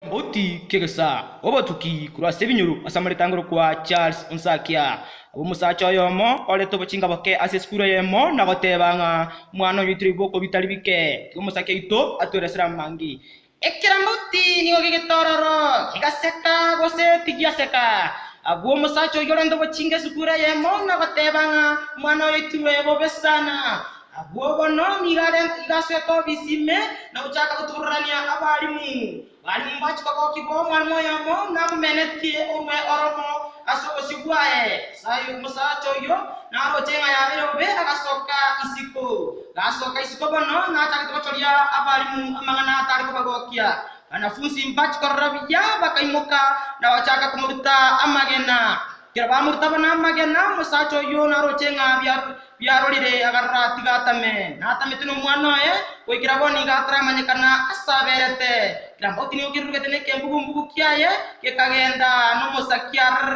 Mbuti kegesa obotuki korwa ase ebinyoro ase amaretangoro kwa Charles Onsakia. Abwo omosacha oyomo orete obochinga boke ase esukuru eyemo na goteba ng'a omwana oyo oitirwe iboko bitari bike, tiga omosake oito atweresere amangi. Ekeramauti nigo gegete ororo, kegaseka gose tigiaseka. Abwo omosacha oyio orente obochinga esukuru eyemo na goteba ng'a omwana oyo oitirwe bobe sana. Abwo bono nigo iga asoete obisi ime na gochaka gotubururania abalimu. Balimu mbachia kogokigwa omwalimu oyomo namomenetie orwe oromo ase obosio bwaye. Omosacha oyio naroche ng'a yabeire bobe agasoka isiko. Gasoka isiko bono nachagete gochoria abalimu amang'ana atare kobagokia. Banafunsi mbachia korora buya bakaimoka na gochaka komoruta amagena. Ekero bamoruta bono amagena, omosacha oyio naroche ng'a biarorire, akarora tiga atame. Natamete nomwana oye, goikera bono iga ataramanyekana ase aberete. Keramauti nigo kerurugete nekembugu-mbugu kiaye, gekagenda nomosakia aroro.